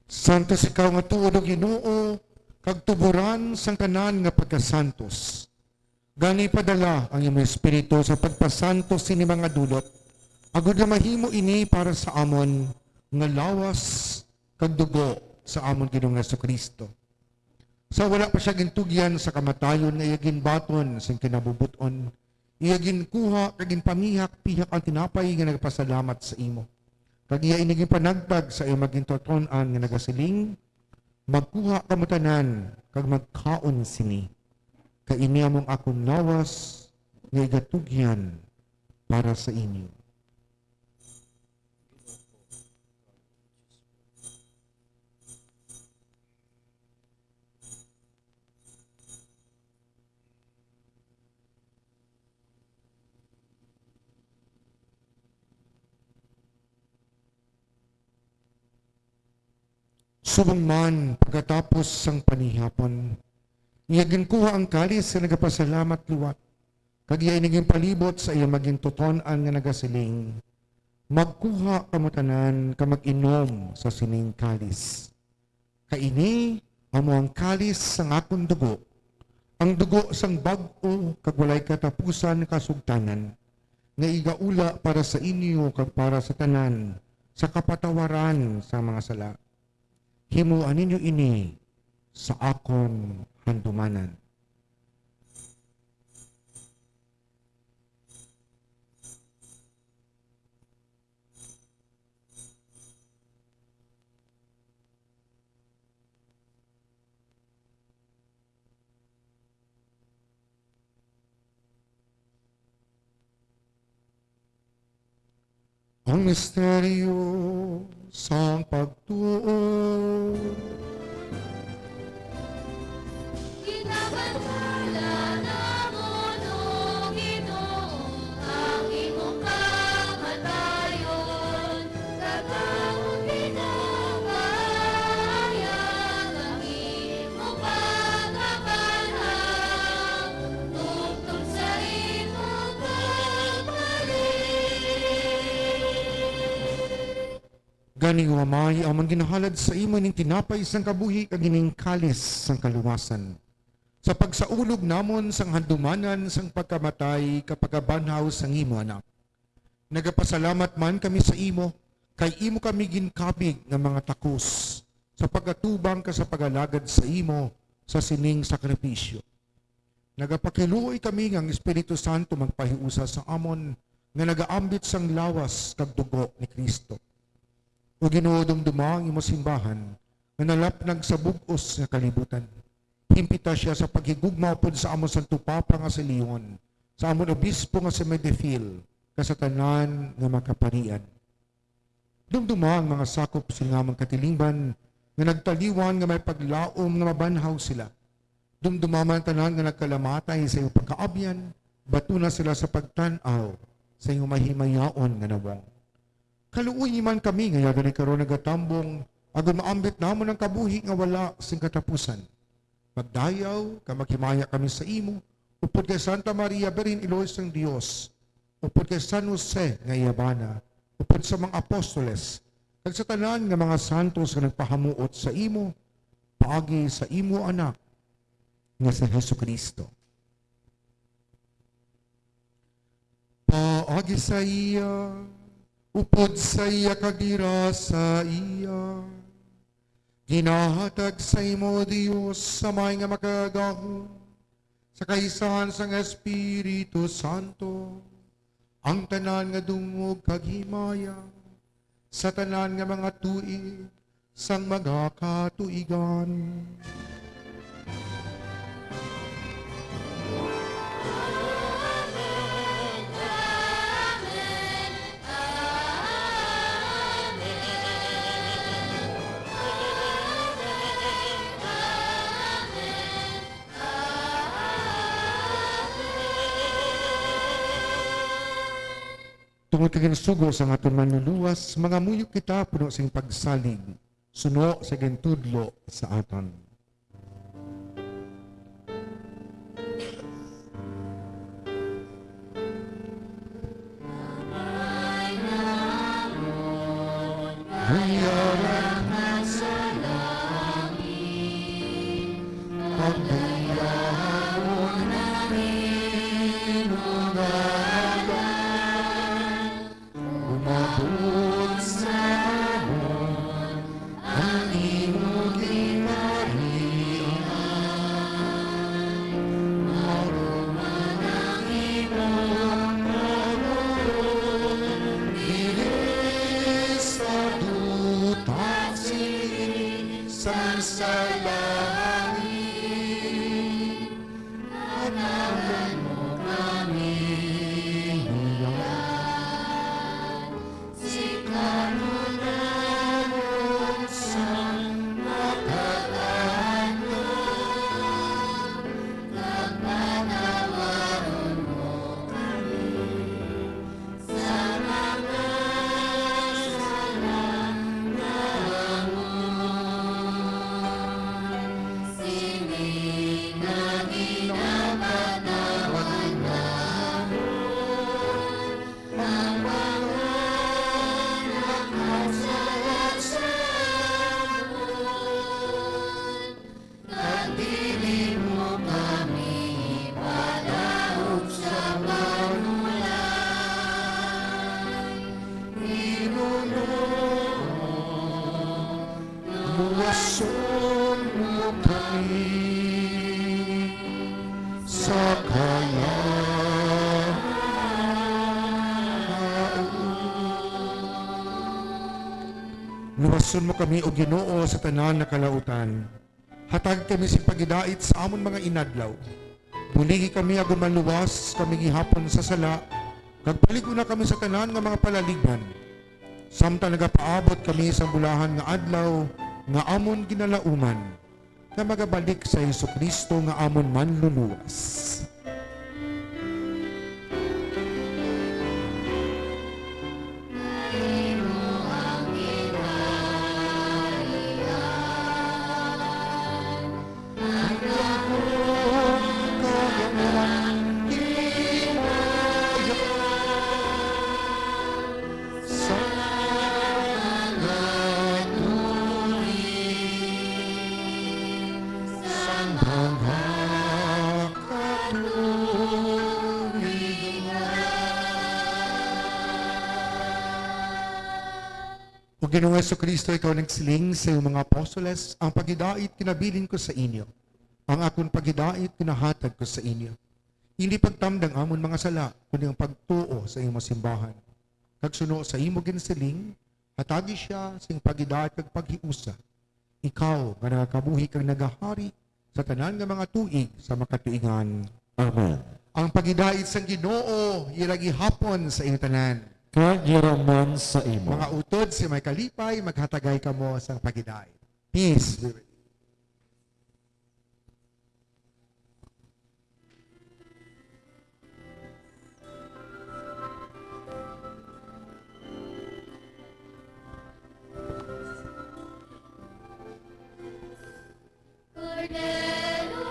Santos ikaw nga tuod, O Ginoo, kag tuboran sang tanan nga pagkasantos. Gani, padala ang imo Espiritu sa pagpasantos sini mga dulot, agod nga mahimo ini para sa amon nga lawas kag dugo sa amon Ginoong Jesu-Cristo. Sa wala pa sia gintugyan sa kamatayon nga iya ginbaton sing kinabubut-on, iya ginkuha kag ginpamihak-pihak ang tinapay nga nagapasalamat sa imo, kag iya ini ginpanagtag sa iya magintuton-an nga nagasiling: Magkuha kamo tanan kag magkaon sini, kay ini amo ang akon lawas nga igatugyan para sa inyo. Subong man, pagkatapos sang panihapon, iya ginkuha ang kalis nga nagapasalamat liwat, kag iya ini ginpalibot sa iya magintuton-an nga nagasiling, "Magkuha kamo tanan kag mag-inom sa sining kalis. Kay ini amo ang kalis sang akon dugo, ang dugo sang bag-o kag walay katapusan nga kasugtanan, nga igaula para sa inyo kag para sa tanan sa kapatawaran sa mga sala. Himoa ninyo ini sa akon handumanan." Ang misteryo sang pagtuo. Ginabantala namon, O Ginoo, ang imong kamatayon, kag amon ginapahayag ang imong pagkabanhaw tubtob sa imong pagbalik. Gani, O Amay, amon ginahalad sa imo ining tinapay sang kabuhi kag ining kalis sang kaluwasan, sa pagsaulog namon sang handumanan sang pagkamatay kag pagkabanhaw sang imo Anak. Nagapasalamat man kami sa imo, kay imo kami ginkabig nga mga takos sa pag-atubang kag sa pag-alagad sa imo sa sining sakripisyo. Nagapakiluoy kami nga ang Espiritu Santo magpahiusa sa amon nga nagaambit sang lawas kag dugo ni Cristo. O Ginoo, dumduma ang imo simbahan nga nalapnag sa bug-os nga kalibutan. Himpita sia sa paghigugma upod sa amon Santo Papa nga si Leon, sa amon Obispo nga si Medefil, kag sa tanan nga mga kaparian. Dumduma ang mga sakop sing amon katilingban nga nagtaliwan nga may paglaom nga mabanhaw sila. Dumduma man ang tanan nga nagkalamatay sa imo pagkaabyan, batuna sila sa pagtan-aw sa imo mahimayaon nga nawong. Kaluoyi man kami nga yadto ni karon nagatambong, agod maambit namon ang kabuhi nga wala sing katapusan. Magdayaw kag maghimaya kami sa imo, upod kay Santa Maria, Birhen Iloy sang Dios, upod kay San Jose nga iya bana, upod sa mga apostoles, kag sa tanan nga mga santos nga nagpahamuot sa imo, paagi sa imo Anak nga si Jesu-Cristo. Paagi sa iya, upod sa iya, kag dira sa iya, ginahatag sa imo, Dios Amay nga Makagagahom, sa kaisahan sang Espiritu Santo, ang tanan nga dungog kag himaya sa tanan nga mga tuig sang mga katuigan. Tungod kay ginsugo sang aton Manluluwas, mangamuyo kita puno sing pagsalig, suno sa gintudlo sa aton. Umabot sa amon ang imo gingharian. Mahuman ang imo paghukom diri sa duta sang langit. Sun mo kami, O Ginoo, sa tanan nga kalautan. Hatag kami sing paghidait sa amon mga inadlaw. Bulihi kami agud maluwas kami gihapon sa sala, kag palig-ona kami sa tanan nga mga palaligban, samtang nagapaabot kami sang bulahan nga adlaw nga amon ginalauman, nga magabalik si Jesu-Cristo nga amon Manluluwas. Sa mga tuig, sa mga katuigan. O Ginoong Jesu-Cristo, ikaw nagsiling sa iyong mga apostoles, "Ang paghidait kinabilin ko sa inyo, ang akon paghidait kinahatag ko sa inyo." Hindi pagtamdang amon mga sala, kundi ang pagtuo sa imong simbahan. Kag suno sa imo ginsiling, hatagi sia sing paghidait kag paghiusa. Ikaw nga nagakabuhi kag nagahari sa tanan nga mga tuig sa makatuigan. Amen. Ang paghidait sang Ginoo ira gihapon sa inyo tanan. Kag ira man sa imo. Mga utod, si may kalipay, maghatagay kamo sang paghidait. Peace be with you. Kordero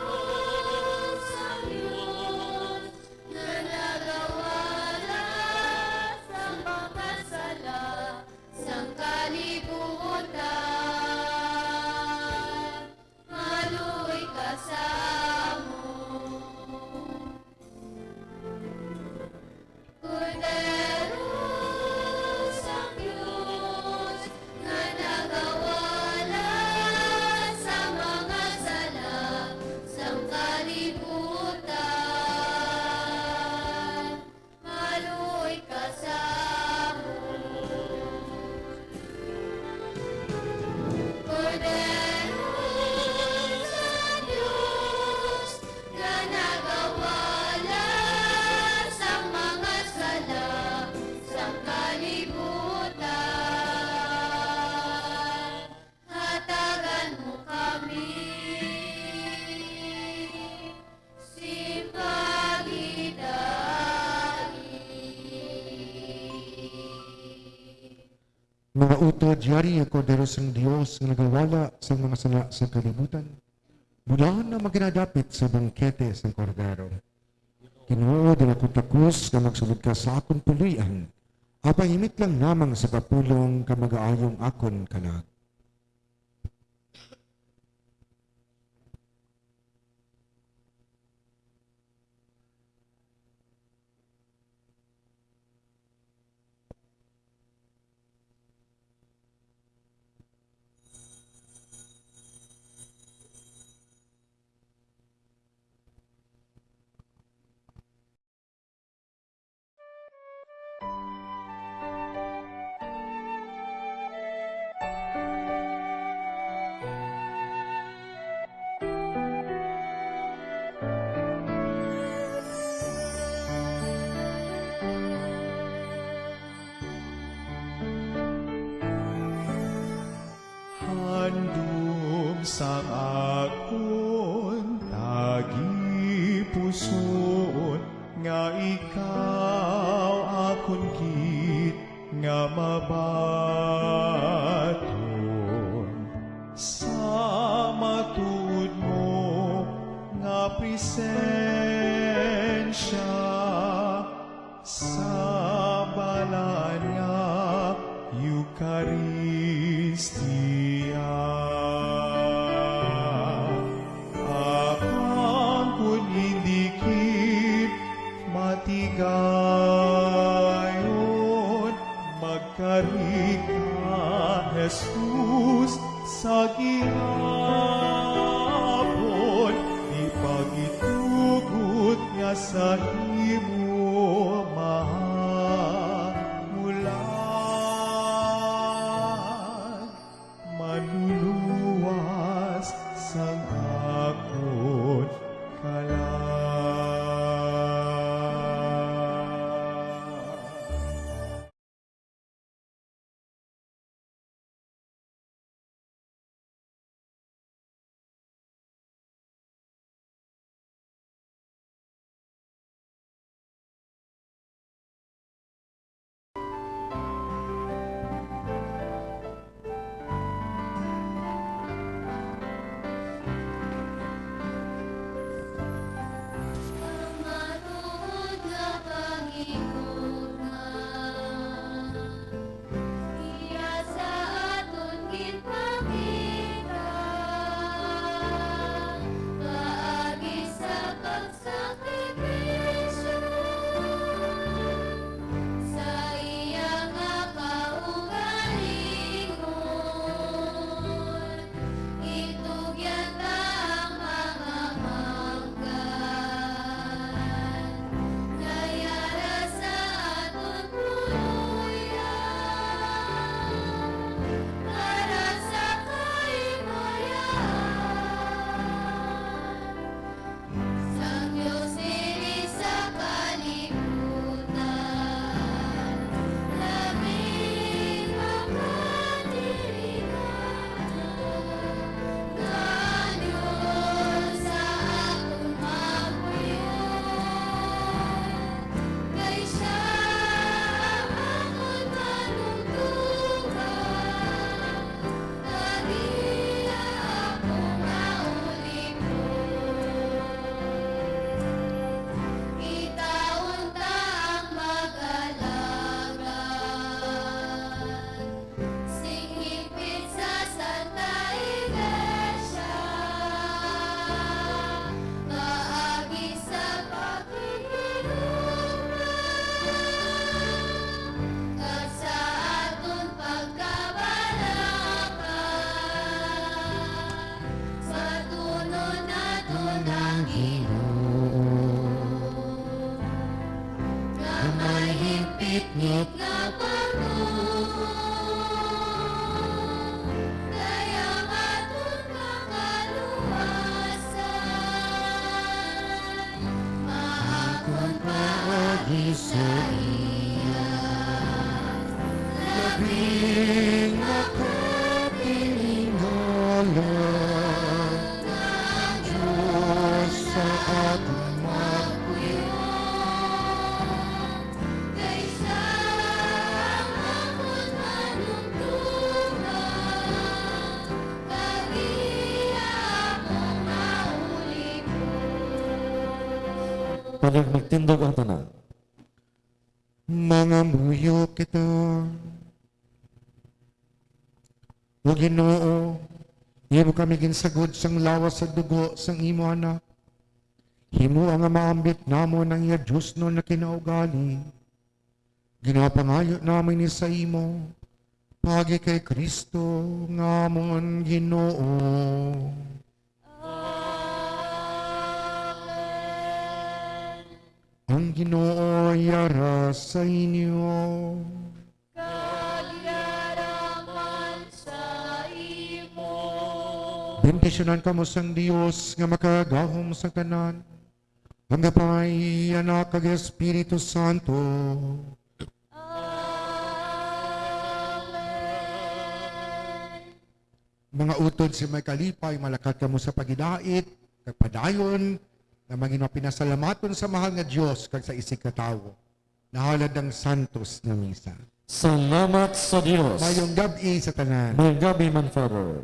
sang Dios, nga nagawala sa mga sala sang kalibutan, maluoy ka sa amon. Kordero sang Dios, nga nagawala sa mga sala sang kalibutan, maluoy ka sa amon. Kordero sa Dios, nga nagawala sa mga sala sang kalibutan, hatagan mo kami sing paghidait. Mga utod, yari ang Kordero sang Dios nga nagawala sang mga sala sang kalibutan. Bulahan na maginadapit sa bangkete sang Kordero. Ginoo, di ako takos nga magsulod ka sa akon puloy-an, apang himit lang lamang sa kapulong ka magaayong akon kalag. Handom sang akon tagipusoon, nga ikaw akon gid nga mabaton sa matuod mo nga presensya. Sa balaan nga Eukaristia, apang kon indi gid matigayon, magkari ka, Jesus, sa gihapon, ipagitugot nga sa imo mahamulan. sang akon kalag. Ang matuod nga pangigugma, iya sa aton ginpakita, paagi sa pagsakripisyo sa iya nga kaugalingon. Itugyan ta ang mga manggad nga yara sa aton puloy-an para sa kahimaya sang Dios diri sa kalibutan. Labing makatiringan nga Dios sa akon mapuyon, kay sia ang akon panugtugan. Kag iya ako maulipon. Kita unta ang mag-alagad sing hingpit sa Santa Iglesia, paagi sa pag- Kag sa aton pagkabalaka, batunon naton ang Ginoo nga may hingpit-ngit nga pagtuo, kay ang aton kaluwasan maakon paagi sa iya. Labing makatilingala nga Dios sa aton magpuyo, kay sia ang akon panugtugan. Pwede magtindog ang tanan. Mangamuyo kita. O Ginoo, imo kami ginsagod sang lawas sa dugo sang imo Anak. Himoa nga maambit namon ang iya diosnon nga kinaugali. Ginapangayo namin ini sa imo, paagi kay Cristo nga amon Ginoo. Amen. Ang Ginoo yara sa inyo. Kag yara man sa imo. Bendisyonan kamo sang Dios nga makagagahom sa tanan. Ang Amay, Anak, kag Espiritu Santo. Amen. Mga utod sa may kalipay, malakat kamo sa paghidait, kag padayon nga mangin mapinasalamaton sa mahal nga Dios kag sa isigkatawo. Nahalad ang santos nga misa. Salamat sa Dios. Mayong gab-i sa tanan. Mayong gab-i man, Father.